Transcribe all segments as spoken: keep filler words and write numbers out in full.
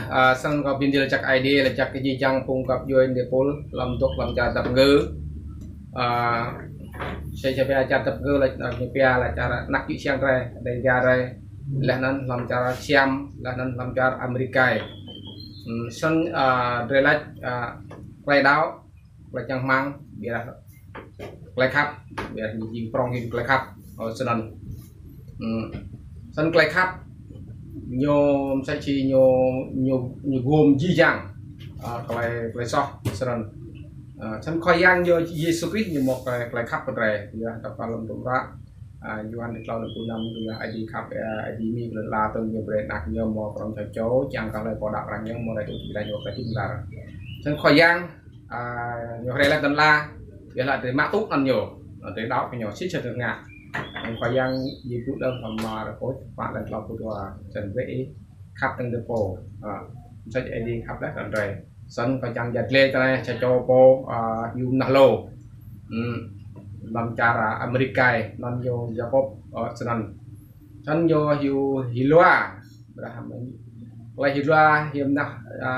Ơ, snăn kâo bi mni lač jăk Aê Diê, lač jăk kơ jih jang phung găp djuê Dêpôl, hlăm dôk hlăm čar dap kngư. Ơ, sa čô pia čar dap kngư lač, ơ, ñu pia lač čar anak čư̆ čhiăng drei, Đêga drei, leh anăn hlăm čar Siam, leh anăn hlăm čar Amêrik. Hmm, snăn, ơ, drei lač, ơ, klei đăo, klei čang hmăng, ƀiădah klei khăp, ƀiădah ñu jing prŏng jing klei khăp, ơ, snăn. Hmm. Snăn klei khăp, ñu msĕ si ñu, ñu, ñu gum jih jang, ơ, klei, klei soh, snăn. Ơ, snăn Khua Yang ñu Yêsu Krist ñu mâo klei, klei khăp kơ drei, ya, dôk hlăm tŭm ră, ơ, Yôhan tlâo năm, ya, Aê Diê khăp, ya, Aê Diê mĭn lăn ala tơl ñu brei anak ñu mâo prŏng sa čô, čiăng kơ hlei pô đăo arăng ñu mâo klei tŭ ti leh ñu klei tŭ lar. Snăn Khua Yang, ơ, ñu hriê leh lăn ala, ƀiădah drei mă tŭ anăn ñu, drei đăo kơ ñu, sĭt suôt drei ngă. Anăn Khua Yang ñu blŭ leh hlăm Markôs pă leh tlâo pluh dua, snăn brei ih khăp hdơ̆ng drei pô, ơ, msĕ si Aê Diê khăp leh kơ drei. Snăn kâo čiăng yăl dliê kơ anei sa čô pô, ơ, hiu mnah lô. Hmm. Hlăm čar, ơ, Amêrik, anăn ñu Yakôp, ơ, snăn. Snăn ñu hiu Hilua, ƀiădah klei Hilua hiu mnah, ơ,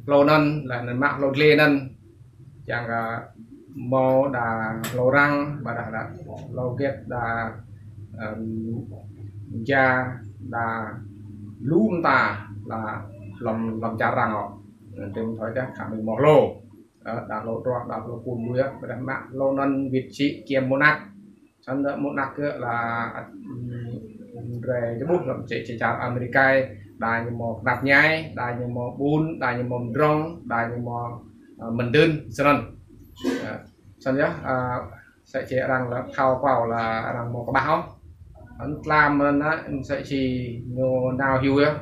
hlô anăn, leh anăn mă hlô dliê anăn. Čiăng, ơ, mâo đa hlô răng, ƀiădah đa hlô gĕt, đa, ơ, ja, đa lu mta, đa hlăm, hlăm čar arăng ôh. Tĭng thoi dah kơ mâo hlô. Ơ, đa hlô truh, đa hlô pun lu ya, ƀiădah mă hlô anăn wĭt sĭ čiăng mâo anak. Snăn dah mâo anak kơ leh, hmm, drei ƀuh hlăm čar, čar Amêrik, đa ñu mâo knap mñai, đa ñu mâo ƀun, đa ñu mâo mdrŏng, đa ñu mâo, ơ, mdưn, snăn. Ơ, snăn ya, ơ, msĕ si arăng leh thâo kâo leh arăng mâo kƀah ôh. Anăn tlam anăn, msĕ si ñu nao hiu ya.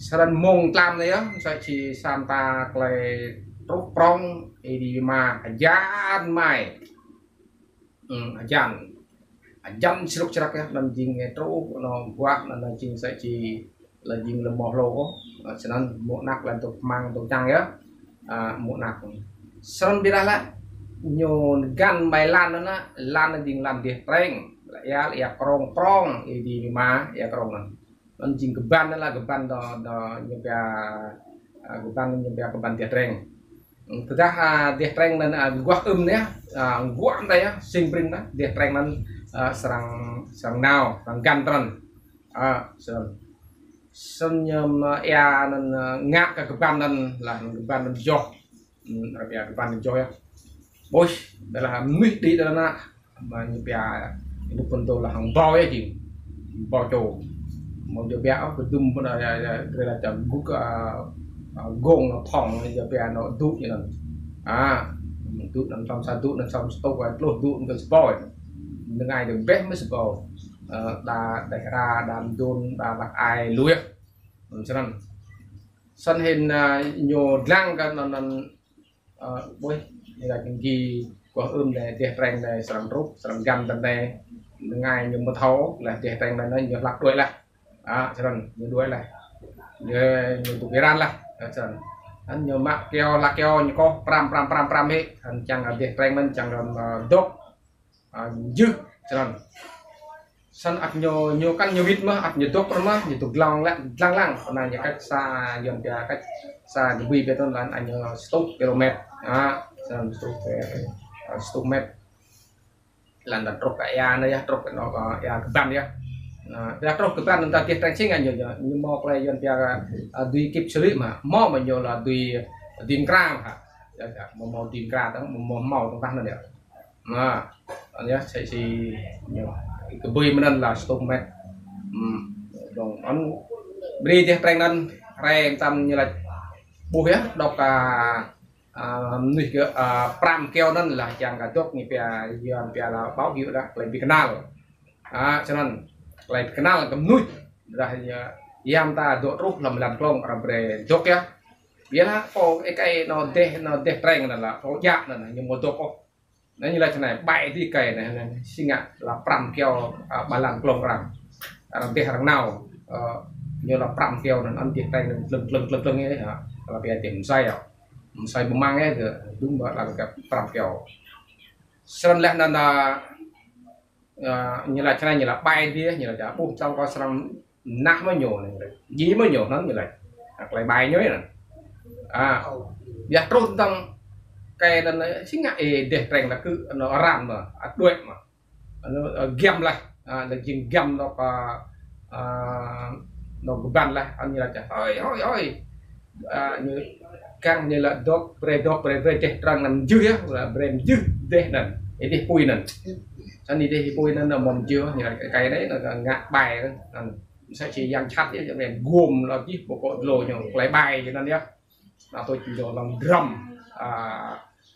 Snăn mông tlam anei ya, msĕ si sa mta klei truh prŏng, êdi mă ajan mai. Hmm, ajan. Ajan sruk srak ya, anăn jing truh, anăn guah, anăn jing msĕ si leh jing leh mâo hlô ôh. Ơ, snăn mâo anak leh tŭ hmăng tŭ čang ya. Ơ, mâo anak. Snăn ƀiădah leh, ñu găn ƀai lăn anăn, lăn anăn jing lăn dih treng. Leh ya, ya krông prŏng, êdi mă, ya krông anăn. Anăn jing kban anăn leh, kban dôk, dôk ñu pia, ơ, kban ñu pia kban dih treng. Tơdah, ơ, dih treng anăn, ơ, guah ưm anei, ơ, guah anei ya, sĭt brĭng anăn, dih treng anăn, ơ, srăng, srăng nao, srăng găn trăn. Ơ, snăn. Snăn ñu, ơ, ya anăn, ơ, ngă kơ kban anăn leh, kban anăn joh. Hmm, arăng pia kban anăn joh ya. Ƀuh, ƀiădah mnuih đĭ dah anăn, mă ñu pia, ñu pun tŭ leh hŏng ƀâo ya jing. Ƀâo čô. Mâo ñu pia, ơ, kơ dŭm pun, ơ, ya, ya, drei lač gŭk, ơ, ơ, gông anăn thŏng, ñu pia anăn dŭ ñu anăn. A, dŭ anăn thŏng sa dŭ anăn thŏng sa tŭk, ơ, tluh dŭ anăn sa ƀâo. Năng ai dơ̆ng ƀĕ mơh sa ƀâo. Ơ, đa, đa hra, đa mdŭn, đa lăk ai lu ya. Snăn. Snăn hĭn, ơ, ñu dlăng kơ anăn, anăn, ơ, ƀuh, ñu lač jing guah ưm anei, dih treng anei, srăng truh, srăng găn anăn anei, năng ai ñu mthâo, leh dih treng anăn anei, ñu hlăk đuĕ leh. A, snăn, ñu đuĕ leh. Ñu, ñu tŭ êran leh, a, snăn. Anăn ñu mă kyâo, hlăk kyâo, ñu koh, pram, pram, pram, pram hĕ, anăn čiăng dih treng anăn, čiăng, ơ, dôk, a, jưh, snăn. Snăn ăt ñu, ñu kăn ñu wĭt mơh, ăt ñu dôk mơh, ñu dôk dlăng lăng, dlăng lăng. Anăn ñu cách xa, yuăn pia cách xa kbưi pia tŭn lăn, anăn ñu sa êtuh kilômet. A, snăn sa êtuh, ơ, sa êtuh mét. Lăn anăn truh kơ êa anei ya, truh kơ anôk, ơ, êa kban ya. Anăn, ya truh kơ kban anăn ta dih treng sĭt anăn ñu, ñu, ñu mâo klei yuăn pia, ơ, dưi kĭp sơlĭ mơh, mâo mơh ñu leh dưi, dưi mkra mơh. Ya, ya, mâo, mâo dưi mkra tơ̆ng, mâo, mâo, mâo tơ̆ng tah anăn ya. Anăn, anăn ya, sa čô ñu, kbưi mơ̆ng anăn leh sa êtuh mét. Hmm, dŏng, anăn, brei dih treng anăn, hriê mtam ñu lač ƀuh ya, dôk, a, a, mnuih kơ, a, pram kyâo anăn leh čiăng kơ dôk ñu pia, yuăn pia leh báo hiệu leh, klei bi knăl. A, snăn, klei bi knăl kơ mnuih, dah ya, ya mta dôk truh hlăm lăn klông, arăng brei dôk ya. Ƀiădah, ơ, êkei anăn dih, anăn dih treng anăn leh, ơ, djă anăn, ñu mâo dôk ôh. Anăn ñu lač snei, ƀai dih êkei anei, anăn, si ngă leh pram kyâo, a, ƀai lăn klông arăng. Arăng dih arăng nao, ơ, ñu leh pram kyâo anăn, anăn dih treng anăn tlơ̆ng, tlơ̆ng, tlơ̆ng, tlơ̆ng ya, leh pia dih msei ya. Msei ƀu mang ya, kơ dŭm ƀă leh kơ pram kyâo. Snăn leh anăn, a, ơ, ñu lač snei, ñu lač ƀai dih, ñu lač ƀuh tơ̆ng kơ srăng nah mơh ñu anei, djiê mơh ñu anăn ñu lač. A, klei bai ñu anăn. A, ya truh tang êkei anăn, si ngă êdeh treng lĕ kơ anăn aran mơh, a, đuĕ mơh. Anăn, a, giăm leh, a, leh jing giăm dôk, a, a, dôk kban leh, anăn ñu lač, ơi, ơi, ơi. A, ñu kăng ñu lač dôk, brei dôk, brei, brei êdeh treng anăn mjưh yơh, lač brei mjưh êdeh anăn, êdeh pui anăn. Snăn êdeh pui anăn, anăn amâo mjưh, ñu lač êkei anei, anăn ngă bai anăn. Anăn msĕ si yang jhat yơh, yang anei guôm lŏ jih, pokok dlô ñu, klei bai ñu anăn yơh. Anăn tui ñu lŏ drăm, a,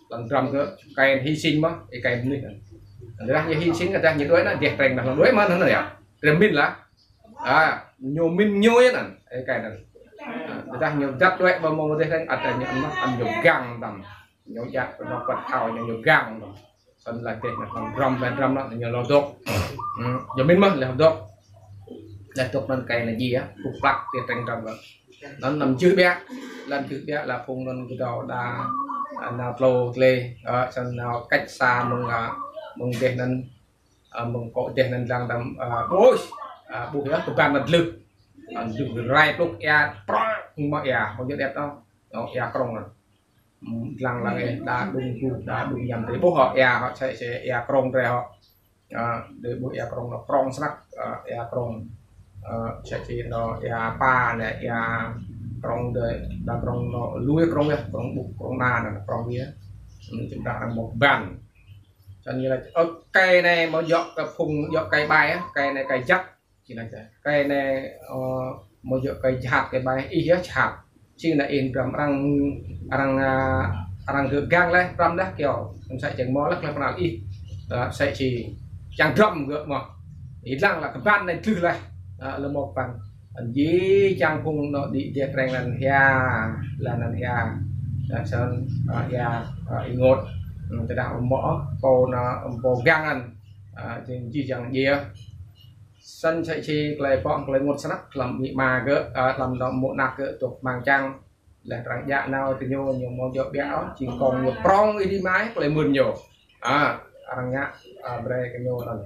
lŏ drăm kơ êkei anăn hy sinh mơh, êkei mnuih anăn. Tơdah ñu hy sinh, tơdah ñu đuĕ anăn, êdeh treng anăn lŏ đuĕ mơh anăn yơh. Drei mĭn lah. A, ñu mĭn ñu yơh anăn, êkei anăn. A, tơdah ñu dăp đuĕ ƀơ mâo êdeh treng, ăt ñu mơh, anăn ñu gang tăm. Ñu jak nao păt thâo ñu, ñu gang tăm. Snăn lač êdeh anăn drăm, lač drăm anăn ñu lŏ dôk. Hmm, ñu mĭn mơh leh dôk. Leh dôk anăn êkei anăn jih yơh, kuk plăk êdeh treng drăm leh. Anăn, anăn mjưh ƀiă, lăn mjưh ƀiă, leh phung anăn kdâo đa, a, nao tlô tlê, a, snăn nao cách xa mơ̆ng, a, mơ̆ng êdeh anăn, a, mơ̆ng kŏ êdeh anăn dlăng tăm, a, ƀuh, a, ƀuh yơh, kban anăn dlưh. A, dlưh rai pluk êa, prŏk, mâo êa, mâo jơ̆ điêt to, mâo êa krông anăn. Hmm, dlăng lăng êh, đa đŭng ƀuh, đa đŭng yăm drei ƀuh hŏ, êa hŏ, msĕ si êa krông drei hŏ. A, drei ƀuh êa krông anăn prŏng snăk, a, êa krông. A, msĕ si anăn êa pa anei, êa krông drei, đa krông anăn lui krông yơh, krông ƀŭk, krông na anăn prŏng yơh. Hmm, čiăng đa arăng mâo kban. Snăn ñu lač, ơ, êkei anei mâo djŏ kơ phung, djŏ êkei bai, êkei anei êkei jăk. Êkei anei, ơ, mâo djŏ êkei jhat, êkei bai, ih yơh jhat. Čiăng đa ih drăm arăng, arăng, a, arăng gơ̆ gang leh, drăm dah kyâo. Msĕ čiăng mâo leh klei knal ih. A, msĕ si čiăng drăm gơ̆ mơh. Ih dlăng leh kban anei dlưh leh. A, leh mâo kban. Anăn jih jang phung anăn đĭ êdeh treng anăn hia, leh anăn hia. Leh snăn, a, hia, a, ênguôt. Hmm, tơdah amâo mâo, pô anăn, pô gang anăn. A, jing jih jang djiê. Snăn msĕ si klei pŏk klei ênguôt snăk, hlăm amĭ ama gơ̆, a, hlăm dŏ mô̆ anak gơ̆ dôk mang čiăng. Leh arăng djă nao ti ñu, ñu amâo djŏ ƀiă ôh, jing kông ñu prŏng ih dĭ mai, klei mưn ñu. A, arăng ngă, a, brei kơ ñu anăn.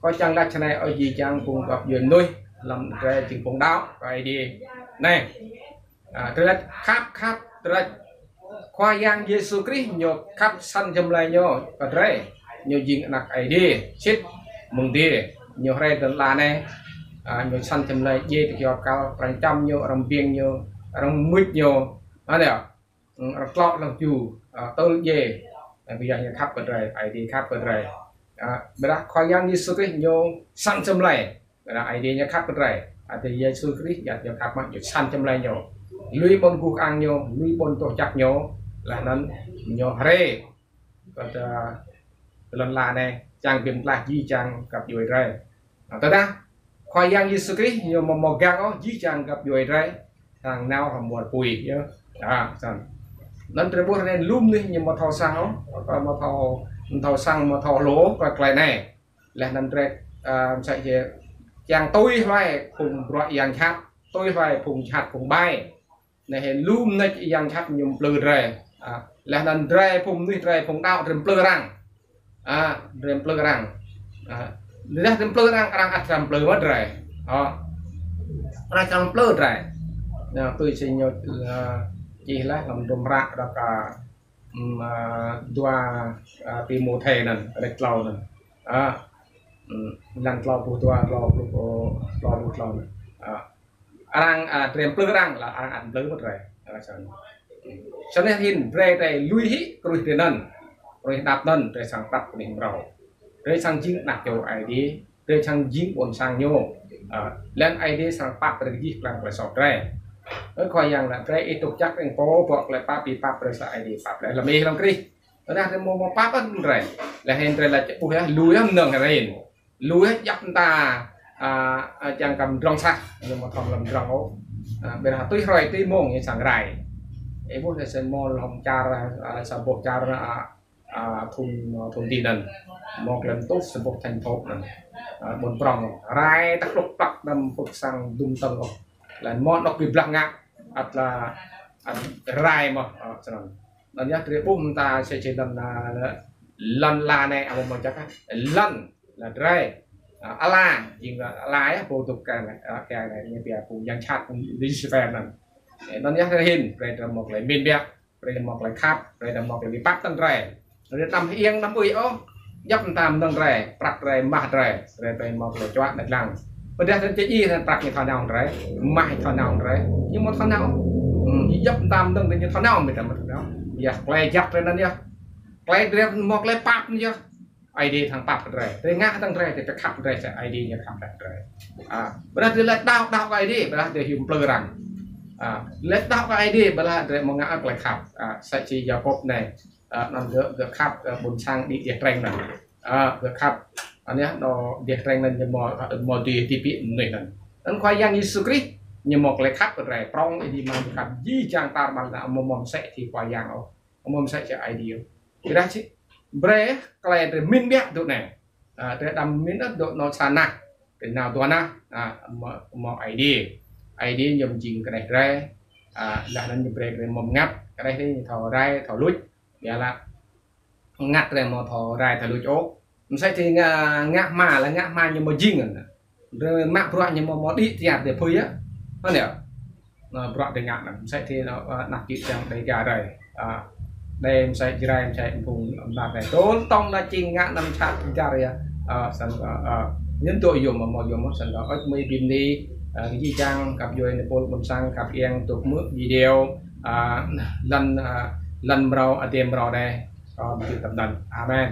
Kâo čiăng lač snei, ơ jih jang phung găp djuê mnuih, hlăm drei jing phung đăo, kơ Aê Diê. Anei, a, drei lač khăp, khăp, drei lač Khua Yang Yêsu Krist ñu khăp săn jơmlei ñu kơ drei. Ñu jing anak Aê Diê, sĭt mơ̆ng adiê. Ñu hriê ti lăn ala anei, a, ñu săn jơmlei djiê ti kyâo kal, arăng čăm ñu, arăng biêng ñu, arăng mưč ñu. Anei, hmm, arăng tlŏ hlăm ju, a, tơl djiê. A, ƀiădah ñu khăp kơ drei, Aê Diê khăp kơ drei. A, ƀiădah Khua Yang Yêsu Krist ñu săn jơmlei. Ƀiădah Aê Diê ñu khăp kơ drei. Aê Diê Yêsu Krist, ya ñu khăp mă, ñu săn jơmlei ñu. Lui ƀuôn guh ang ñu, lui ƀuôn doh jăk ñu, leh anăn ñu hriê kơ, a, lăn ala anei, čiăng bi mtlaih jih jang găp djuê drei. A, tơdah Khua Yang Yêsu Krist ñu amâo mâo gang ôh, jih jang găp djuê drei srăng nao hlăm war pui, yơh. A, snăn. Anăn drei ƀuh anei lu mnuih ñu amâo thâo săng ôh, amâo thâo, amâo thâo săng, amâo thâo hlô ôh, kơ klei anei. Leh anăn drei, a, msĕ si čiăng tui hluê phung bruă yang jhat, tui hluê phung jhat, phung bai. Anei hĕ lu mnêč yang jhat ñu mplư drei. A, leh anăn drei phung mnuih, drei phung đăo, drei mplư arăng. A, drei mplư arăng. A, leh drei mplư arăng, arăng ăt srăng mplư mơh drei. A, arăng srăng mplư drei. Anăn tui si ñu, a, čih leh hlăm hdruôm hră dôk, a, hm, a, dua, a, Timôthê anăn, kdrêč tlâo anăn. A, hm, hlăm tlâo pluh dua, tlâo pluh, tlâo pluh tlâo anăn. A, arăng, a, drei mplư arăng, leh arăng ăt mplư mơh drei. A, snăn. Snăn hĭn drei, drei lui hĕ kruih drei anăn. Kruih hđăp anăn, drei srăng prăp kơ mnuih mrâo. Drei srăng jing anak čô Aê Diê, drei srăng jing ƀuôn sang ñu. A, leh anăn Aê Diê srăng pap brei jih jang klei soh drei. Ơ Khua Yang lač drei ih dôk jăk êng pô, bŏ klei pap bi pap brei sa Aê Diê pap leh hlăm ih hlăm Krist. Tơdah drei amâo mâo pap ăt drei. Leh hĭn drei lač ƀuh yơh, lu yơh mnơ̆ng hĭn. Lu yơh djăp mta, a, a, čiăng kăm drŏng sah, ñu amâo thâo hlăm drŏng ôh. A, ƀiădah tui hruê tui mông ñu srăng rai. Ih ƀuh leh sa mâo hlăm čar, a, sa boh čar, a, a, thŭn, thŭn dih anăn. Mâo klei mtuh sa boh thành phố anăn. A, ƀuôn prŏng. Rai tăk klŭk plăk đăm pŭk sang dŭm tơ̆ng ôh. Leh mâo anôk bi blah ngă. Ăt la, ăt rai mơh, a, snăn. Anăn yơh drei ƀuh mta msĕ si lăn, a, lăn ala anei amâo mâo jăk, a. Lăn, lăn drei. Ala, jing ala ya, pô dôk kơ, kơ anei, ñu pia pô yang jhat, pô Lucifer anăn. Anăn yơh hĭn, brei drei mâo klei mĭn biă, brei mâo klei khăp, brei mâo klei bi pap tăn drei. Drei đăm hơiêng đăm ui ôh, djăp mta mnơ̆ng drei, prăk drei, mah drei, drei, drei mâo klei čuă đa dlăng. Ƀiădah drei čih anăn prăk ñu thâo nao drei, mah thâo nao drei, ñu mâo thâo nao. Djăp mta mnơ̆ng drei ñu thâo nao, mĭt mta mnơ̆ng. Yơh, klei jăk drei anăn yơh. Klei drei mâo klei pap anăn yơh. Aê Diê thâo pap drei. Drei ngă hdơ̆ng drei, drei khăp drei, sa Aê Diê ñu khăp drei. Ƀiădah drei lĕ đăo, đăo kơ Aê Diê, ƀiădah drei hiu mplư arăng. Lĕ đăo kơ Aê Diê, ƀiădah drei mâo ngă klei khăp. Sa čih Yakôp anei, anăn gơ̆, gơ̆ khăp, ƀuôn sang đĭ êdeh treng anăn. Gơ̆ khăp, anei dih treng anăn ñu mâo, mâo dih ti pi mnuih anăn. Anăn Khua Yang Yêsu Krist, ñu mâo klei khăp kơ drei, prŏng êdi mă khăp, jih jang tar ƀar lăn, amâo mâo msĕ si Khua Yang ôh. Amâo mâo msĕ si Aê Diê ôh. Ƀiădah si, brei klei drei mĭn biă dôk anei. Drei đăm mĭn ôh dôk nao sa nah, drei nao dua nah, mâo, mâo Aê Diê. Aê Diê ñu jing kđeh drei, leh anăn ñu brei drei mâo mngăt, kđeh drei ñu thâo rai, thâo luč, ƀiădah mngăt drei amâo thâo rai thâo luč ôh. Msĕ si ngă, ngă hma, leh ngă hma ñu mâo jing anăn. Drei mă bruă ñu mâo, mâo đĭ tiar drei phui yơh. Anăn yơh. Bruă drei ngă anăn. Msĕ si anăn, anak čư̆ čiăng Dega drei. Drei msĕ Jrai, msĕ phung mnat drei. Tơl tŏng anăn čing ngă anăn čăt Dega yơh. Snăn, ñu dôk yuôm, mâo yuôm, snăn, ơ, mơi bi mni, jih jang, kăp djuê, nipul, ƀuôn sang, kăp êng, dôk hmư̆ video, lăn, lăn mrâo, adiê mrâo drei. Mjưh tăm anăn. Amen.